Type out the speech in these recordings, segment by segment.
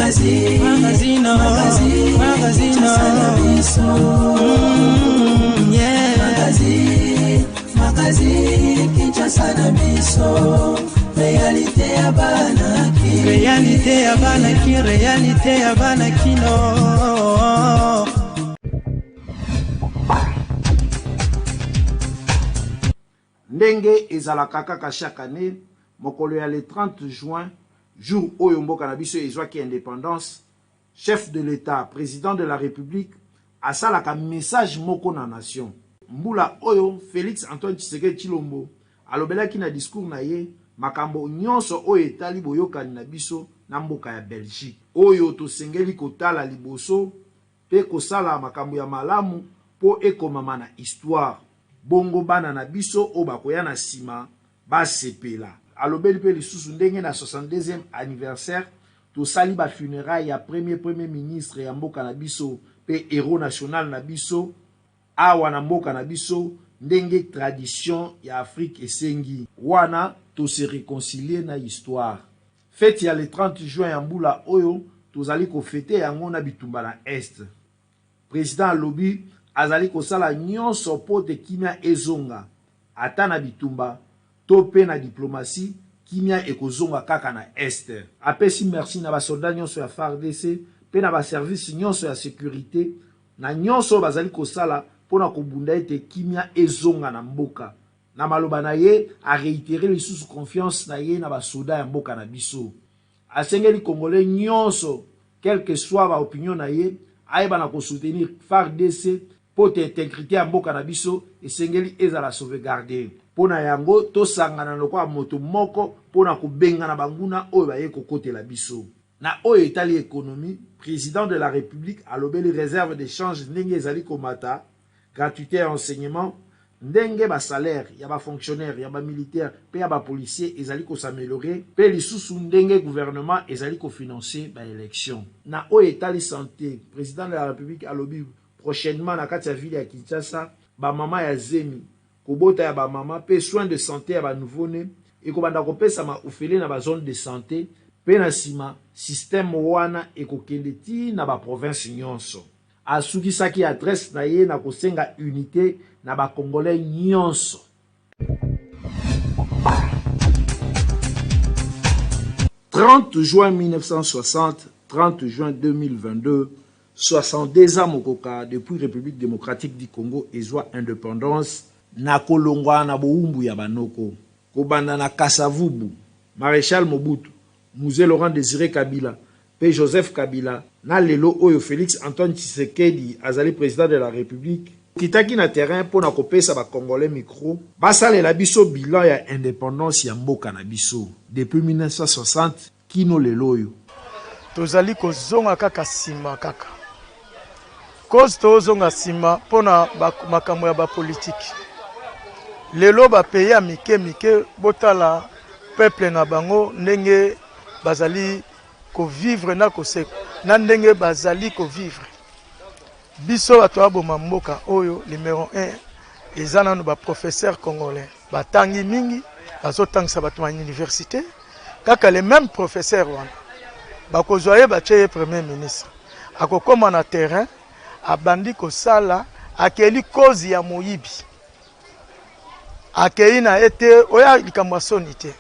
Magazine, magazine, magazine, magazine na biso. Yeah. Magazine, magazine, Kinshasa na biso. Réalité ya bana ki. Réalité ya bana ki, réalité ya bana kino. Ndenge ezalaka kaka chaque annee, mokolo ya le 30 juin, jour oyo mboka na biso ezwaki independance, chef de l'Etat, president de la Republique, asalaka message moko na nation. Mbula oyo, Felix Antoine Tshisekedi Tshilombo alobelaki na discours na ye makambo nionso oyo etali boyokani na biso na mboka ya Belgique, oyo tosengeli kotala liboso mpe kosala makambo ya malamu mpo ekomama na histoire, bongo bana na biso oyo bakoya na sima basepela. Alobeli mpe lisusu ndenge na 62e anniversaire tosali ba funerailles ya premier premier ministre ya mboka na biso mpe heros national na biso awa na mboka na biso ndenge tradition ya Afrique esengi. Wana to se reconcilier na histoire. Feti ya le 30 juin ya mbula oyo tozali ko feter yango na bitumba na Est. President alobi azali kosala nionso mpo te kimia ezonga. Ata na bitumba to mpe na diplomatie, kimia ekozonga kaka na Est. Apesi merci na ba soldats nionso ya fardc mpe na ba services nionso ya securite na nionso oyo bazali kosala mpo na kobunda ete kimia ezonga na mboka. Na maloba na ye, a reiterer lisusu confiance na ye na ba soda ya mboka na biso. Asengeli Congolais nionso, quel que soit ba opinions na ye, ayeba na ko soutenir fardc mpo te integrite ya mboka na biso esengeli ezala sauvegarder. Mpo na yango, tosangana lokola moto moko mpo na kobengana banguna oyo baye kokotela biso. Na oyo etali economie, President de la Republique alobeli reserve de change ndenge ezali komata, gratuite ya enseignement, ndenge ba salaires ya ba fonctionnaires, ya ba militaires mpe ya ba policiers ezali ko s'ameliorer mpe lisusu ndenge gouvernement ezali ko financer ba elections. Na oyo etali sante, President de la Republique alobi prochainement na kati ya ville ya Kinshasa, ba mama ya zemi, kobota ya ba mama mpe soins de sante ya ba nouveaux-nes ekobanda kopesama ofele na ba zones de sante mpe na sima système wana ekokende ti na ba provinces nionso. Asukisaki adresse na ye na kosenga unite na ba Congolais nionso. 30 juin 1960, 30 juin 2022, 62 ans mokoka depuis Republique democratique du Congo ezua independance na kolongwa na bowumbu ya ba noko. Kobanda na Kasa-Vubu, Marechal Mobutu, Mzee Laurent Desire Kabila mpe Joseph Kabila na lelo oyo Felix Antoine Tshisekedi azali president de la Republique, tokitaki na terrain mpo na kopesa ba Congolais micro basalela biso bilan ya independance ya mboka na biso depuis 1960 kino lelo oyo. Tozali kozonga kaka sima kaka cause tozonga sima pona makambo ya ba politique lelo ba pays ya mike mike botala peuple na bango ndenge bazali ko vivre na kose na ndenge bazali ko vivre biso bato baboma mboka oyo numero 1 eza nanu ba professeur congolais batangi mingi bazotangisa bato na universite kaka le meme professeur wana bakozwa ye batie ye premier ministre akokoma na terrain abandi kosala akeli cause ya moyibi akei na ye te oya likambo ya soni te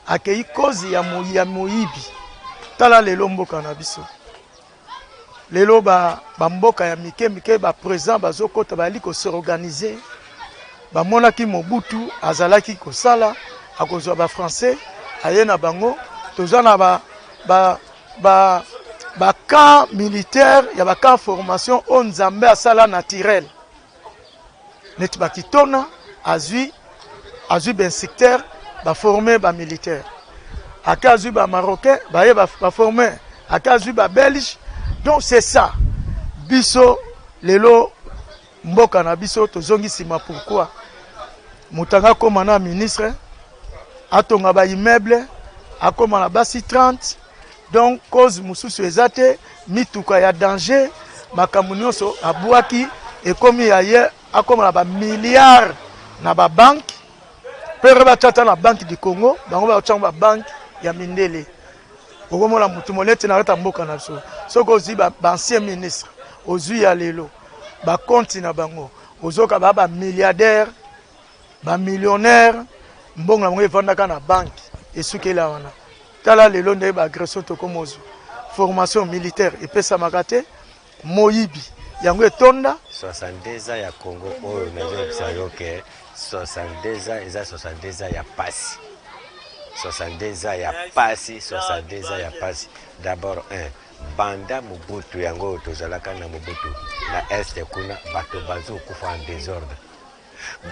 akei cause ya, mo, ya moyibi tala lelo mboka na biso lelo ba, ba mboka ya mike mike ba president bazokota bayali ko s'organiser bamonaki Mobutu azalaki kosala akozwa ba français aye na bango toza na ba, ba, ba, ba camp militaire ya ba camp formation oyo Nzambe asala naturel neti bakitona azwi azwi bainstructeur baforme bamilitaire ake azwi bamarocain baye baforme ake azwi babelge donc c'est ça biso lelo mboka na biso tozongi nsima pourquoi moto anga akoma na ministre atonga baimmeuble akoma na basi 30 donc cause mosusu eza te mituka ya danger makambo nyonso abwaki ekomi ya ye akoma na bamilliard na babanke mpe batya ata na banke du congo bango batyango babanke ya mindele. Okomona motu moneti na kati ya mboka na biso, soki ozwi baancien ministre, ozwi ya lelo, bakonti na bango, ozoka ba bamilliardaire, bamillionnaire, mbongo na bango evandaka na banke, esukela wana. Tala lelo ndenge baagression tokomozwa, formation militaire epesamaka te, moyibi yango etonda. 62 ans ya Congo oyo nazoyebisa yo ke 62 ans eza 62 ans ya pasi, 62 ans ya pasi, 62 ans ya pasi. D'abord 1 banda Mobutu, yango oyo tozalaka na Mobutu na est kuna, bato bazokufa en désordre.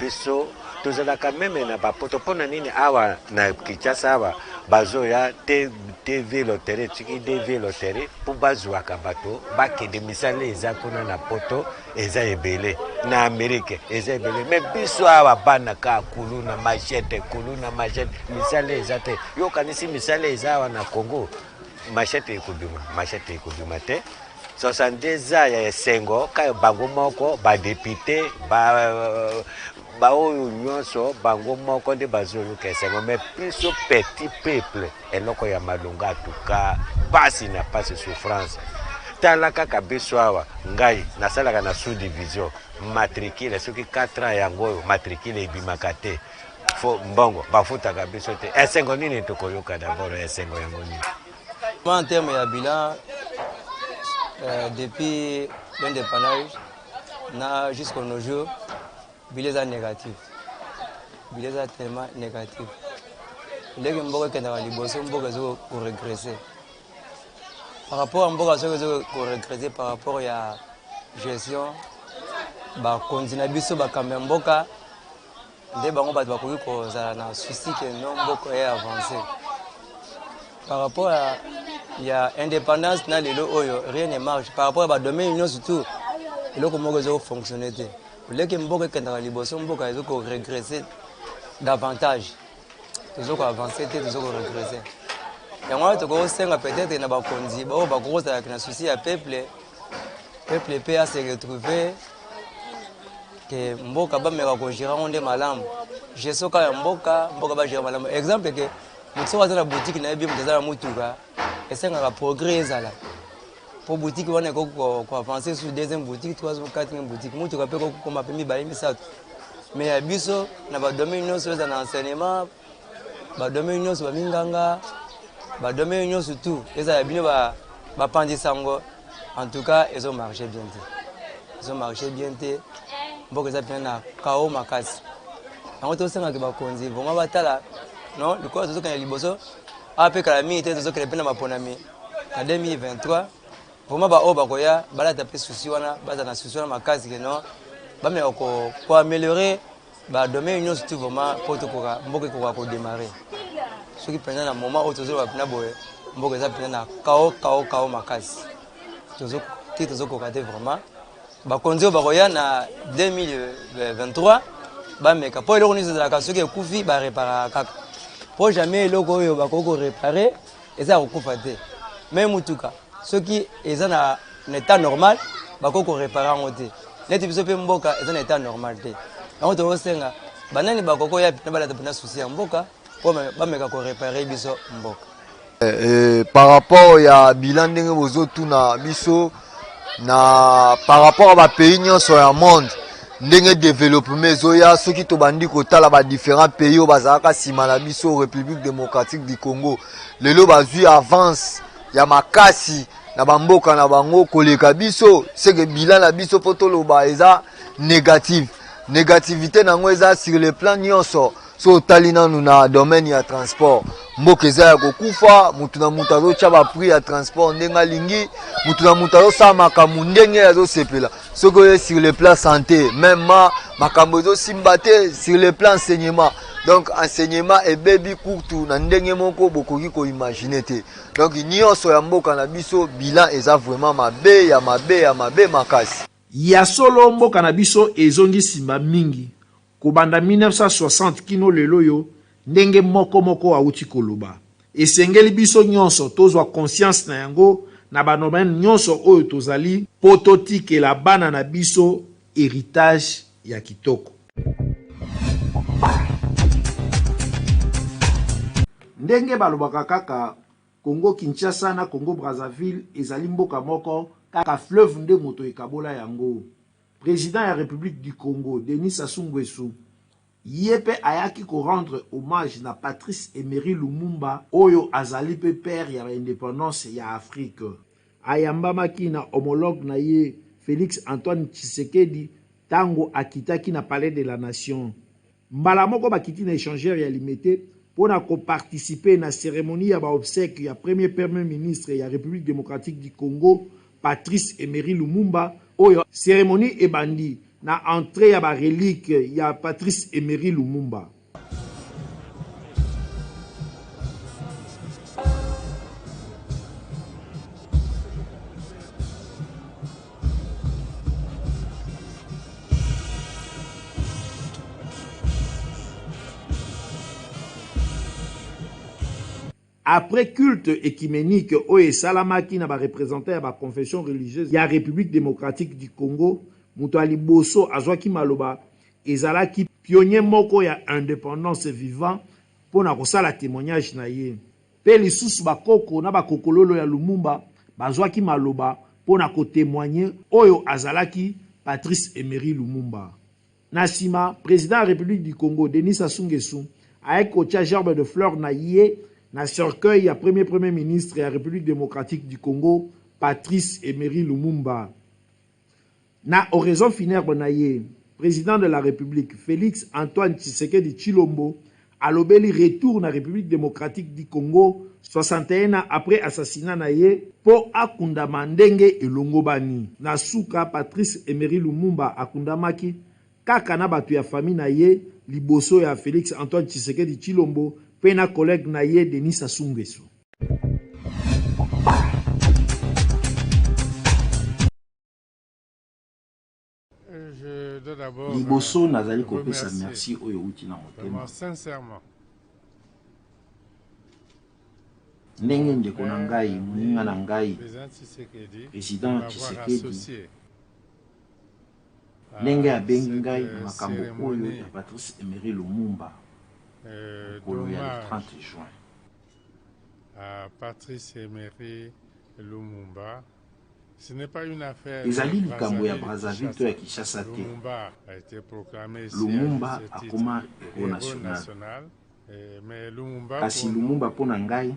Biso tozalaka meme na bapoto, mpo na nini awa na Kinshasa awa bazoya te TV loterie, soki DV loterie, mpo bazwaka bato bakende misala eza kuna na poto eza ebele, na Amerike eza ebele, me biso awa bana ka kuluna machete, kuluna machete, misala eza te. Yo okanisi misala eza awa na Congo? Machete ekobima, machete ekobima te. 62 ans ya esengo kaka bango moko badepute baoyo nyonso bango moko nde bazoyoka esengo, mais biso petit peuple eloko ya malonga atuka pasi na pasi, souffrance. Tala kaka biso awa, ngai nasalaka na sous division matricule, soki 4 ans yango oyo matricule ebimaka te, fo mbongo bafutaka biso te. Esengo nini tokoyoka d'abord? Esengo yango nini? En termes ya bilan, depuis l'indépendance na jusqu'au nos jours, bilan eza négatif, bilan eza tellement négatif. Ndenge mboka ekendaka liboso, mboka ezo koregresse par rapport ya mboka, soki ezo koregresse par rapport ya gestion, bakonzi na biso, bakambi ya mboka nde bango bato bakoki kozala na souci ke no mboka ye avance. Par rapport ya indépendance na lelo oyo, rien ne marche par rapport ya badomaine nyonso tout, eloko moko ezo fonctionne te. Oleki mboka ekendaka liboso, mboka ezo koregresse davantage, tozo koavance te, tozo koregresse. Yango wana tokosenga peut-être na bakonzi baoyo bakoki kozalaka na souci ya peuple, peuple mpe ase retrouver ke mboka bameka kogérer yango nde malamu, gestion kaka ya mboka, mboka bagérer malamu. Exemple ke moto soki aza na boutique na ye bien, moto aza na motuka, esengaka progrès ezala mpo boutique wana ekoki koavance sur deuxième boutique, troisième, quatrième boutique, motuka mpe ekoki kokoma mpe mibale, misato. Mais ya biso na badomaine nyonso, eza na enseignement, badomaine nyonso, baminganga, badomaine nyonso tout eza ya bino bapanzisa yango. En tout cas ezomarche bien te, ezomarche bien te, mboka eza mpena na kao makasi. Yango tosengaki bakonzi vraiment batala non likola tozokende liboso awa mpe kala mingi te, tozokende mpe na maponami na 2023. Vraiment baoyo bakoya balata mpe souci wana, baza na souci wana makasi ke non bameka koaméliorer badomaine nyonso tout vraiment mpo tokoka mboka ekoka kodémarrer. Soki mpenza na moment oyo tozoloba mpena boye, mboka eza mpenza na kao kao kao makasi te, tozokoka te. Vraiment bakonzi oyo bakoya na 2023 bameka, mpo eloko nyonso ezalaka soki ekufi bareparaka kaka, mpo jamais eloko oyo bakoki koréparer eza ya kokufa te. Me mutuka soki eza na état normal, bakoki koréparer yango te. Neti biso mpe mboka eza na état normal te, yango tokosenga banani bakoki oya mpena balata mpena souci ya mboka mpo bameka koréparer biso mboka. Par rapport ya bilan ndenge bozotuna biso na par rapport ya bapays nyonso ya monde, ndenge développement ezoya, soki tobandi kotala badifférents pays oyo bazalaka nsima na biso, République démocratique du Congo lelo bazwi avance ya makasi na bamboka na bango koleka biso. Seke bilan na biso mpo toloba eza négative. Négativité nango eza sur le plan nyonso. So otali nanu na domaine ya transport, mboka eza ya kokufa. Mutu na mutu azotya baprix ya transport ndenge alingi, mutu na mutu azosala makambo ndenge azosepela. Soki oye sur le plan santé, même ma makambo ezosimba te. Sur le plan enseignement, donc enseignement ebebi kurtu na ndenge moko bokoki koimaginer te. Donc nyonso ya mboka na biso, bilan eza vraiment mabe ya mabe ya mabe makasi. Ya solo, mboka na biso ezongi nsima mingi kobanda 1960 kino lelo oyo. Ndenge moko moko awuti koloba, esengeli biso nyonso tozwa conscience na yango na badomaine nyonso oyo tozali, mpo totikela bana na biso héritage ya kitoko. Ndenge balobaka kaka. Congo Kinshasa na Congo Brazzaville ezali mboka moko, kaka fleuve nde moto ekabola yango. President ya Republique du Congo, Denis Sassou Nguesso, ye mpe ayaki ko rendre hommage na Patrice Emery Lumumba oyo azali mpe père ya ba independance ya Afrique. Ayambamaki na homologue na ye Felix Antoine Tshisekedi tango akitaki na Palais de la Nation. Mbala moko bakiti na echangeur ya Limete mpo na ko participer na ceremonie ya ba obsèques ya premier Permier ministre ya Republique democratique du Congo, Patrice Emery Lumumba, oyo ceremonie ebandi na entree ya ba reliques ya Patrice Emery Lumumba. Après culte ecumenique oyo esalamaki na ba representants ya ba confessions religieuses ya Republique democratique du Congo, moto ya liboso azwaki maloba ezalaki pionnier moko ya independance vivant mpo na kosala temoignage na ye. Mpe lisusu ba koko na ba kokololo ya Lumumba bazwaki maloba mpo na ko temoigner oyo azalaki Patrice Emery Lumumba. Na sima, President ya Republique du Congo, Denis Sassou Nguesso, ayaki kotia gerbe de fleurs na ye na cercueil ya premier Premier ministre ya Republique democratique du Congo, Patrice Emery Lumumba. Na oraison funèbre na ye, President de la Republique, Felix Antoine Tshisekedi Tshilombo, alobeli retour na Republique democratique du Congo 61 ans après assassinat na ye mpo akundama ndenge elongobani. Na suka, Patrice Emery Lumumba akundamaki kaka na bato ya famille na ye liboso ya Felix Antoine Tshisekedi Tshilombo mpe na collègue na ye Denis Sassou Nguesso. Liboso nazali kopesa merci oyo euti na motema ndenge ndeko na ngai, moninga na ngai, President Tshisekedi, ndenge abengi ngai na makambo oyo ya Patrice Emery Lumumba mokolo ya le 30 juin. Patrice Emery Lumumba. Ezali likambo ya Brazzaville to ya Kinshasa te. Lumumba akoma hero national. Kasi Lumumba mpo na ngai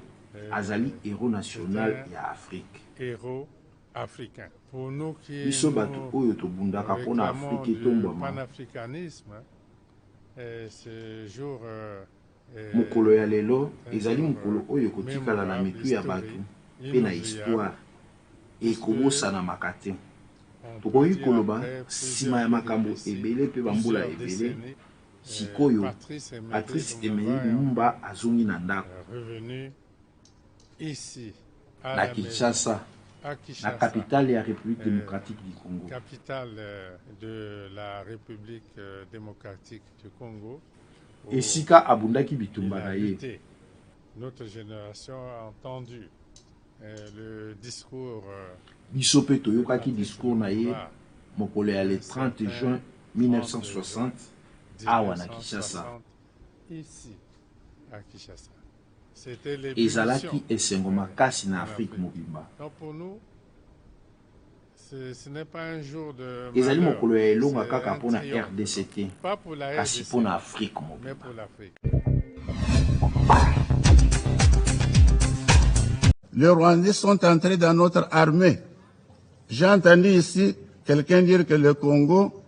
azali hero national ya Afrique. Biso bato oyo tobundaka mpo na Afrique etombwama, Mokolo ya lelo ezali mokolo oyo ekotikala na mitu ya bato mpe na histoire, ekobosanamaka te. Tokoki koloba, sima ya makambo ebele mpe bambula ebele, sikoyo Patrice Emery Lumumba azongi na ndako. Na Kinshasa, na capitale ya Republique democratique du Congo. Esika abundaki bitumba na ye. Biso mpe toyokaki discours na ye mokolo ya le 30 juin 1960 awa na Kinshasa. Ezalaki esengo makasi na Afrique mobimba. Ezali mokolo ya elonga kaka mpo na rdc te, kasi mpo na Afrique mobimba. Les Rwandais sont entrés dans notre armée. J'ai entendu ici quelqu'un dire que le Congo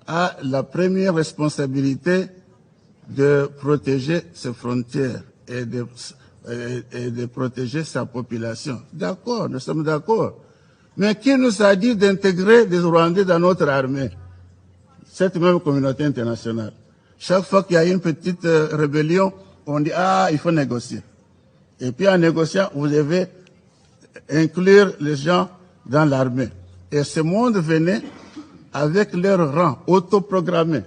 a la première responsabilité de protéger ses frontières et de, et, de protéger sa population. D'accord, nous sommes d'accord. Mais qui nous a dit d'intégrer des Rwandais dans notre armée Cette même communauté internationale. Chaque fois qu'il y a une petite euh, rébellion, on dit Ah, il faut négocier. Et puis en négociant, vous devez inclure les gens dans l'armée. Et ce monde venait avec leur rang autoprogrammé.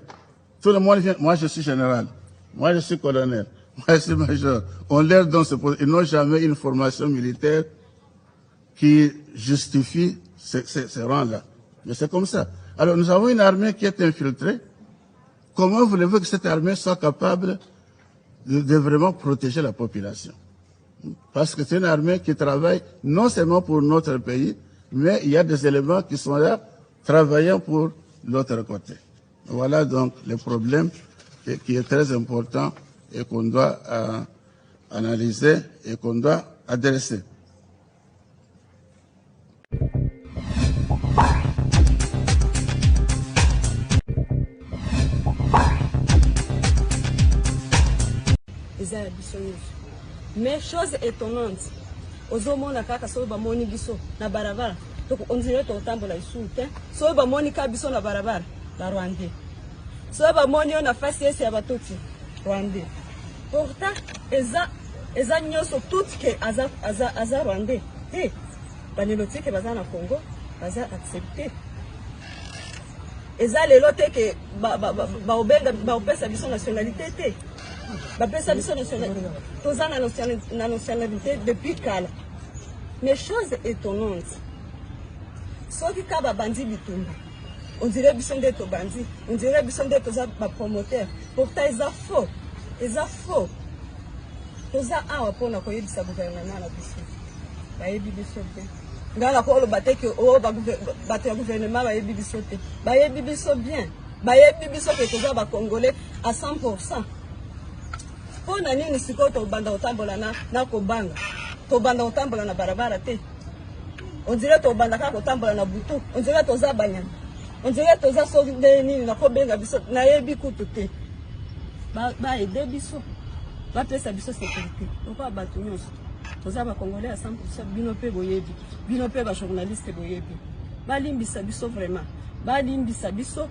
Tout le monde vient, moi je suis général, moi je suis colonel, moi je suis major. On leur donne ce poste. Ils n'ont jamais une formation militaire qui justifie ces, ces, ces rangs-là. Mais c'est comme ça. Alors nous avons une armée qui est infiltrée. Comment voulez-vous que cette armée soit capable de, de vraiment protéger la population? Parce que c'est une armée qui travaille non seulement pour notre pays, mais il y a des éléments qui sont là travaillant pour l'autre côté. Voilà donc le problème qui est très important et qu'on doit euh, analyser et qu'on doit adresser. Eza ya biso nyonso. Mais chose étonnante, ozomona kaka soki bamoni biso na barabara, on dirait tokotambola lisusu te. Soki bamoni kaka biso na barabara, ba rwandais. Soki bamoni yo na face ese ya batutsi, rwandais. Pourtant eza eza nyonso tout ke aza, aza, aza rwandais te. Banilotike baza na Congo, baza accepte. Eza lelo te ke baobenga ba, ba, baopesa biso nationalité te. Bapesa biso nationalité, toza na nationalité depuis kala. Mais chose étonnante, soki ka babandi bitumba, on dirait biso nde tobandi, on dirait biso nde toza ba promoteur. Pourtant eza faux, eza faux. Toza awa mpona koyebisa gouvernement na biso, bayebi biso bien. Ngai nakoloba te ke oh, bato ya gouvernement bayebi biso te, bayebi biso bien, bayebi biso ke toza ba congolais à 100%. Mpo na nini sikoyo tobanda kotambola na, na kobanga? Tobanda kotambola na barabara te, on dirait tobanda kaka kotambola na butu, on dirait toza banyama, on dirait toza soki ndenge nini, nakobenga biso nayebi kutu te. Ba aide biso, bapesa biso sécurité lokola bato nyonso. Toza ba congolais à 100%, bino mpe boyebi, bino mpe ba journaliste boyebi. Balimbisa biso vraiment, balimbisa biso,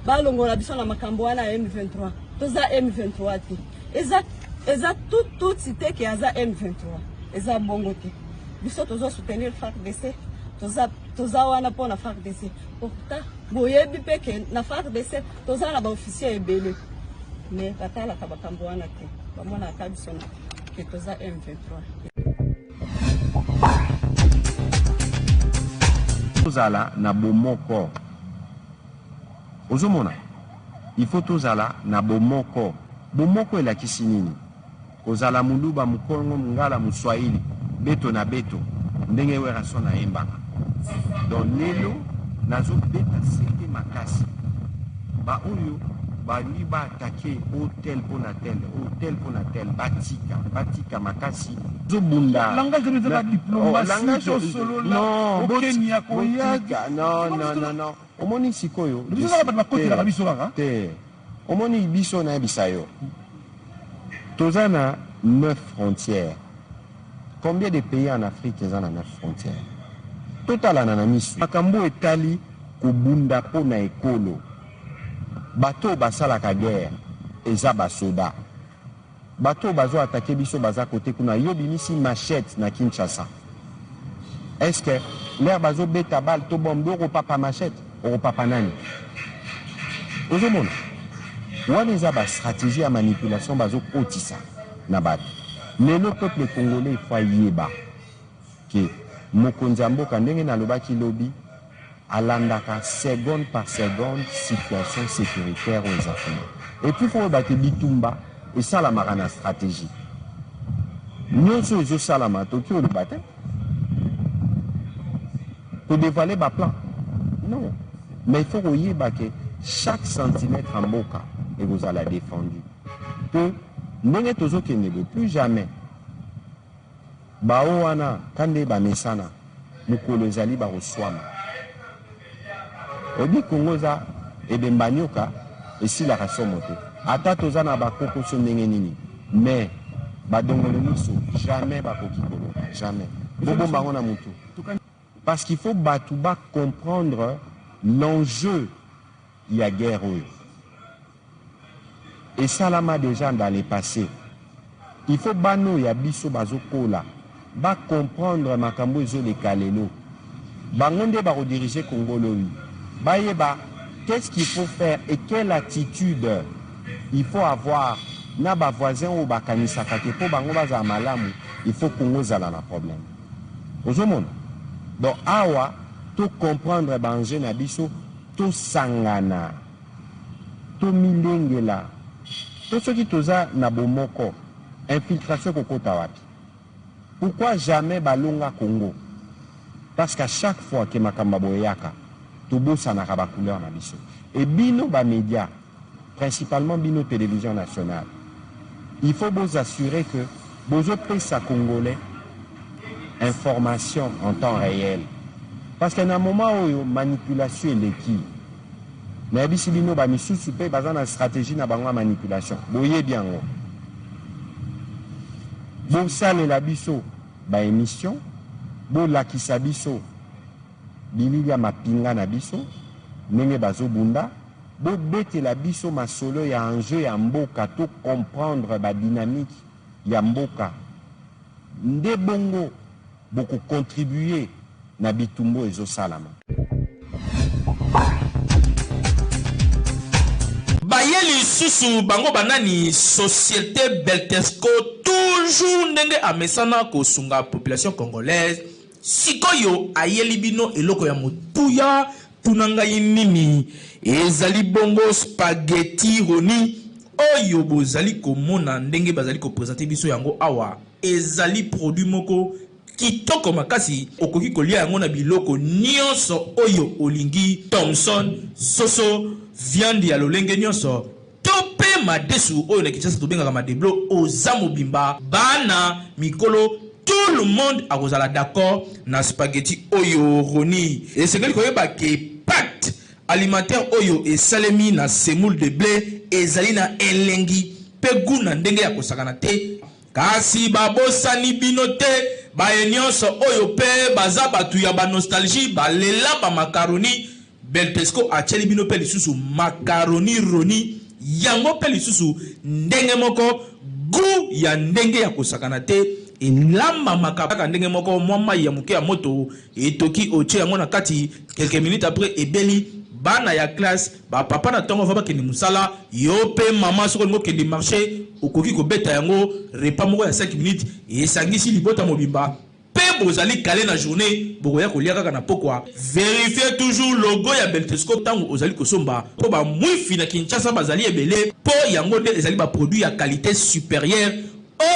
balongola biso na makambo wana ya M23. Toza M23 te, eza eza tout tout te ke aza M23, eza bongo te. Biso tozo soutenir FARDC, toza toza wana mpona FARDC. Pourtant boyebi mpe ke na FARDC toza na baofficier ebele, mais batalaka makambo wana te, bamonaka biso na ke toza M23. Tozala na bomoko, ozomona, il faut tozala na bomoko. Bomoko elakisi nini? Kozala muluba, mukongo, mungala, muswahili, beto na beto, ndenge Werrason ayembaka. Donc lelo nazobeta sete makasi, baoyo balingi ba attaquer o tel mpona tel, o tel mpona tel, batika batika makasi, tozobunda. Langage eza ba diplomatie, tosolola. Non, okenya koya. Botika, non, non, non, non. Omoni sikoyo, biso kaka bato bakotelaka biso kaka. Te, omoni biso, nayebisa yo, toza na 9 frontières. Combien de pays en Afrique eza na 9 frontières? Totalana na misu. Makambo etali kobunda mpo na ekolo, bato oyo basalaka guerre eza basoda. Bato oyo bazo attaquer biso baza kote kuna. Yo bimisi machette na Kinshasa, est ce que l'air bazobeta balle to bombe, okopapa machette, okopapa nani? Ozomona wana eza bastratégie ya manipulation bazokotisa na bato. Lelo peuple congolais ifo ayeba ke mokonzi ya mboka, ndenge nalobaki lobi, alandaka seconde par seconde situation sécuritaire oyo eza kuna. Et puis faut oyeba ke bitumba esalamaka na stratégie nyonso ezosalama. Toki oloba te, kodévoiler baplan, non, mais il faut koyeba ke chaque centimètre ya mboka ekozala défendu. Mpo ndenge tozokende boye, plus jamais bao wana ka nde bamesana. Mokolo ezali bakoswama. Oyebi, Kongo eza ebemba nyoka, esilaka somo te. Ata toza na bakokoso ndenge nini, mais badongolo miso jamais bakoki koloba, jamais. Bobomba yango na motu, parce qu'il faut bato bacomprendre l'enjeu ya guerre oyo esalama déjà dans le passé. Il faut bana oyo ya biso bazokola bacomprendre makambo ezoleka lelo. Bango nde bakodirige Congo lobi, bayeba qu'est-ce qu'il faut faire et quelle attitude il faut avoir na bavoisin oyo bakanisaka ke mpo bango bazala malamu, il faut Congo ezala na problème. Ozomona, donc awa tocomprendre baenjeu na biso, tosangana, tomilengela to soki toza na bomoko, infiltration ekokota wapi? Pourquoi jamais balonga Congo? Parce qu'à chaque fois que makambo ya boye eyaka, tobosanaka ba couleurs na biso. Et bino ba medias, principalement bino television nationale, il faut bo assurer que bozo pesa congolais information en temps reel. Parce que na moment oyo manipulation eleki. Nayebisi bino ba misusu pe baza na strategie na bango ya manipulation. Boyebi yango. Bosalela biso ba emissions, bolakisa biso bilili ya mapinga na biso ndenge bazo bunda, bobetela biso masolo ya enjeu ya mboka to comprendre ba dynamique ya mboka nde bongo boko contribuer na bitumba oyo ezo salama. Baye lisusu bango ba nani societe Beltesco toujours ndenge amesana kosunga population congolaise sikoyo ayeli bino eloko ya motuya tuna ngai nini ezali bongo spaghetti roni oyo bozali komona ndenge bazali ko presenter biso yango awa ezali produit moko Kitoko makasi okoki kolia yango na biloko nionso oyo olingi thomson, soso, viande ya lolenge nionso to pe madesu oyo na Kinshasa tobengaka madeblo oza mobimba bana, mikolo tout le monde akozala d'accord na spaghetti oyo Rony esengeli koyeba ke pate alimentaire oyo esalemi na semoule de ble ezali na elengi pe gout na ndenge ya kosakana te. Kasi babosani bino te baye nionso oyo pe baza batu ya ba nostalgie balela ba macaroni Beltesco atieli bino pe lisusu macaroni roni yango pe lisusu ndenge moko gout ya ndenge ya kosakana te elambamaka kaka ndenge moko mwa mayi ya moke ya moto etoki otie yango na kati quelques minutes après ebeli bana ya classe Ba papa na tongo avant bakende musala, yo pe maman soki olingi okende marche okoki kobeta yango repas moko ya 5 minutes esangisi libota mobimba pe bozali cale na journee bokoya kolia kaka na pokwa. Verifier toujours logo ya Beltesco tango ozali kosomba po ba mwifi na Kinshasa bazali ebele po yango nde ezali ba produits ya qualite superieure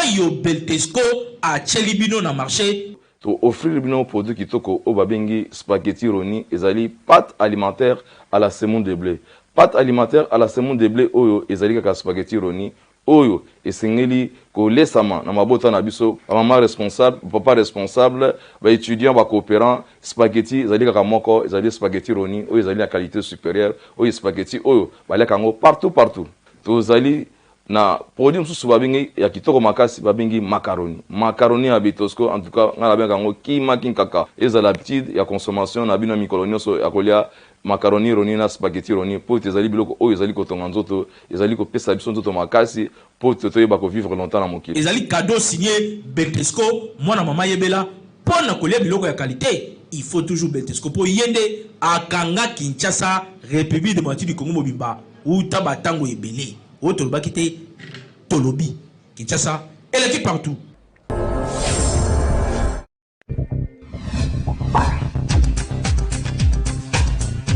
oyo Beltesco atieli bino na marche. To offrir bino produit kitoko oyo ba bengi spaghetti roni ezali pate alimentaire à la semoule de ble. Pate alimentaire à la semoule de ble oyo ezali kaka spaghetti roni oyo esengeli kolesama na mabota na biso, ba mama responsable, ba papa responsable, ba etudiants, ba cooperants. Spaghetti ezali kaka moko, ezali spaghetti roni oyo ezali na qualite superieure, oyo spaghetti oyo baliaka yango partout partout. Tozali Na produit mosusu babengi ya kitoko makasi babengi macaroni. Macaroni ya Betosco en tout cas ngai nabengaka yango kima kinkaka. Ezala habitude ya consommation na bino ya mikolo nionso ya kolia macaroni roni na spaghetti roni mpo ete ezali biloko oyo ezali kotonga nzoto, ezali kopesa biso nzoto makasi mpo ete toyeba ko vivre longtemps na mokili. Ezali cadeau signe Betesco mwana mama yebela pona kolia biloko ya qualite il faut toujours Betesco po ye nde akanga Kinshasa Republique democratique du Congo mobimba Wuta ba tango ebele oyo tolobaki te tolobi Kinshasa eleki partout.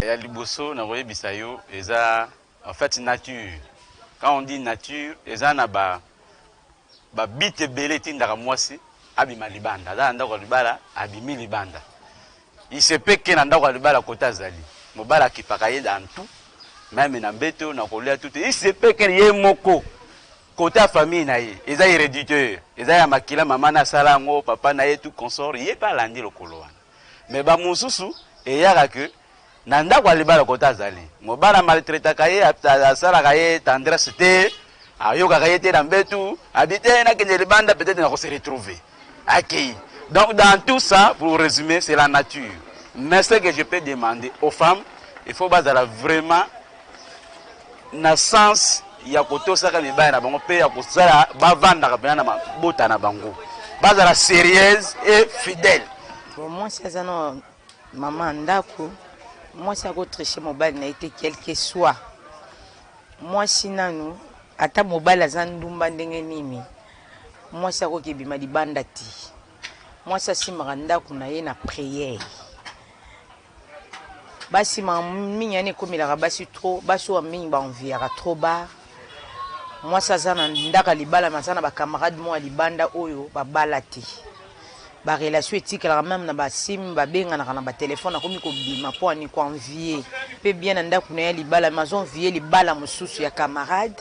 Ya liboso nakoyebisa yo eza en fait nature. Quand on dit nature eza na ba ba but ebele etindaka mwasi abima libanda. Aza na ndako ya libala abimi libanda. Il se peut que na ndako ya libala kote azali mobali akipaka ye dans tout meme na mbeto na kolia tout il se peut que ye moko kote ya famille na ye eza hereditaire eza ya makila mama na asala yango papa na ye tout consort ye pe alandi lokolo wana mais ba mosusu eyaka que na ndako ya libala kote azali mobali a maltraitaka ye asalaka ye tendresse te ayokaka ye te na mbetu abi te nakende libanda peut-être nako se retrouver Akeyi. Donc dans tout ça, pour resumer, c'est la nature. Mais ce que je peux demander aux femmes, il faut bazala vraiment na sens ya kotosaka mibali na bango mpe ya kosala bavandaka mpena na mabota na bango bazala sérieuse et fidèle. Bon, mwasi aza na mama ya ndako, mwasi ako tricher mobali na ye te quelque soit. Mwasi nanu ata mobali aza ndumba ndenge nini, Mwasi akoki ebima libanda te. Mwasi asimbaka ndaku na ye na prière. Basi makambo mingi yani ekomelaka basi trop, basi oyo mingi ba enviaka trop bar. Mwasi aza na ndaka libala mais aza na ba camarade moko ya libanda oyo ba bala te. Ba relation etikalaka meme na ba sim babenganaka na ba telephone akomi kobima po ani ko envier pe bien na ndaku na ye ya libala mais azo envier libala mosusu ya camarade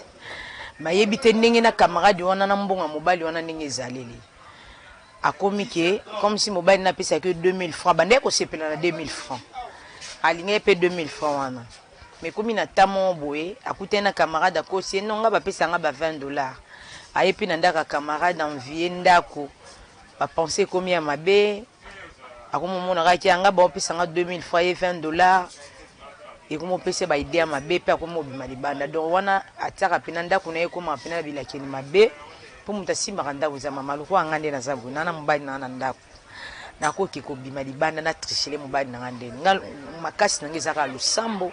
mais ayebi te ndenge na camarade wana na mbongo ya mobali wana ndenge ezaleli akomi ke comme si mobali na apesaki ye 2000 francs abandaki kosepela na 2000 francs alingaki pe 2000 francs wana mais ekomi na temps moko boye akutani na camarade akosi ye non nga bapesa nga ba 20 dollars aye pe na ndako ya camarade envier ndako Ba pensee ekomi ya mabe akomi omona kaka ke nga baopesa nga 2000 francs ye 20 dollars ekomi opesa ba idee ya mabe pe akomi obima libanda donc wana atiaka pena ndako na ye ekomaka pena na bilakeli mabe po moto asimbaka ndako eza mama lokola nga nde naza boye naa na mobali na nga na ndako nakoki kobima libanda na trichele mobali na nga ndeni nga makasi na nga eza kaka losambo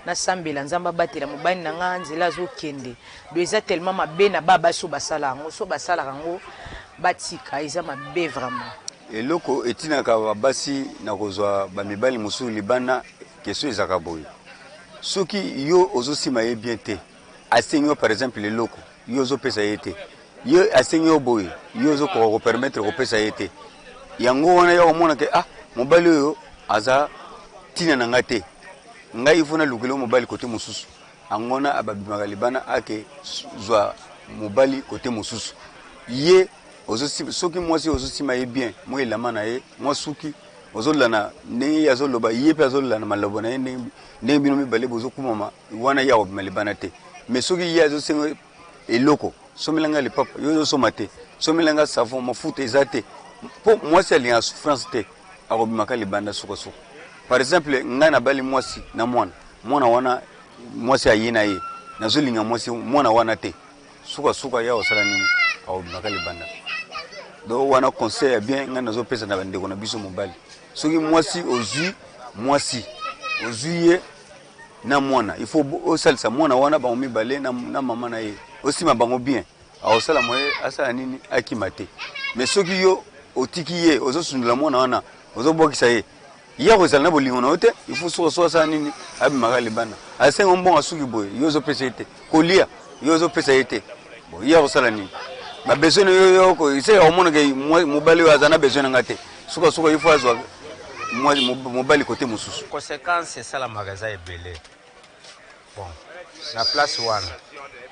nasambela nzambe abatela mobali na nga nzela azokende Donc eza tellement mabe na ba basi oyo basala yango so basalaka yango batika eza mabe vraiment. Eloko etinaka ba basi na kozwa ba mibali mosusu libanda question ezalaka boye soki yo ozo sima ye bien te asengi yo par exemple eloko yo ozo pesa ye te ye asengi yo boye yo ozo koka ko permettre kopesa ye te yango wana ya komona ke ah mobali oyo aza tina na ngai te ngai il faut nalukela mobali kote mosusu Angona ababimaka libanda ake zua mobali kote mosusu ye ozo soki mwasi ozo sima ye bien mwa elamba na ye mwa suki ozolanda ndenge ye azoloba ye pe azolola na maloba na ye ndenge bino mibale bozokumama wana ye akobima libanda te mais soki ye azosenga eloko somela ngai lipapa yo ozosoma te somela ngai savon mafuta eza te mpo mwasi alingaka souffrance te akobimaka libanda sukasuka par exemple ngai nabali mwasi na mwana mwana wana mwasi aye na ye nazolinga mwasi mwana wana te sukasuka ye akosala nini akobimaka libanda donc wana conseil ya bien ngai nazopesa na bandeko na biso mobali soki mwasi ozwi mwasi ozwi ye na mwana il faut osalisa mwana wana bango mibale na, na mama na ye osima bango bien akosala moye asala nini akima te mais soki yo otiki ye ozosundola mwana wana ozobwakisa ye ye akozala na bolingo na yo te il faut suka suka asala nini abimaka libanda asenga mbongo asuki boye yo ozopesa ye te kolia yo ozopesa ye te bon ye akosala nini ba besoin na yo yo se akomona ke mobali oyo aza na besoin na ngai te suka suka il faut azwa mobali kote mosusu. Consequence esalamaka eza ebele bon na place wana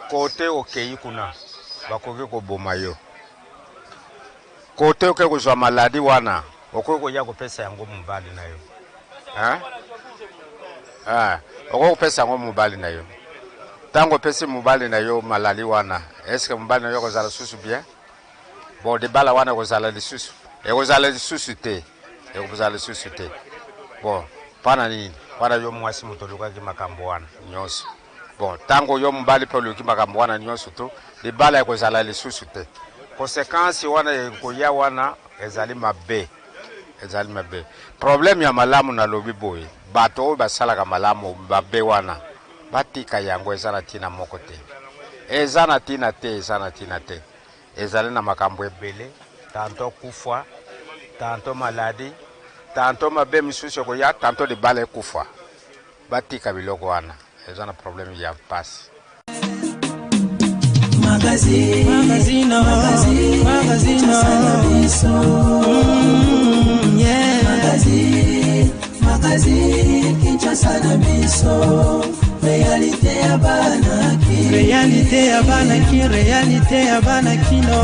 kote okeyi kuna bakoki koboma yo kote oke kozwa maladi wana okoki koya kopesa yango mobali na yo hein? Ah, okoki kopesa yango mobali na yo ntango opesi mobali na yo malali wana eske mobali na yo akozala susu bien bon libala wana ekozala lisusu ekozala lisusu te ekozala lisusu te bon mpana nini mpana yo mwasi moto olukaki makambo wana nyonso Bon tango yo mobali pe oluki makambo wana nionso tout libala ekozala lisusu te consequence wana ekoya wana ezali mabe ezali mabe problème ya malamu nalobi boye bato oyo basalaka malamu mabe wana batika yango eza na tina moko te eza na tina te eza na tina te ezali na makambo ebele tanto kufa tanto maladi tanto mabe misusu ekoya tanto libala ekufa Batika biloko wana eza na problème ya pasi. Magazine, magazine, magazine, magazine, yeah. Magazine, magazine, Kinshasa na biso. Réalité ya bana ki. Réalité ya bana ki, réalité ya bana kino.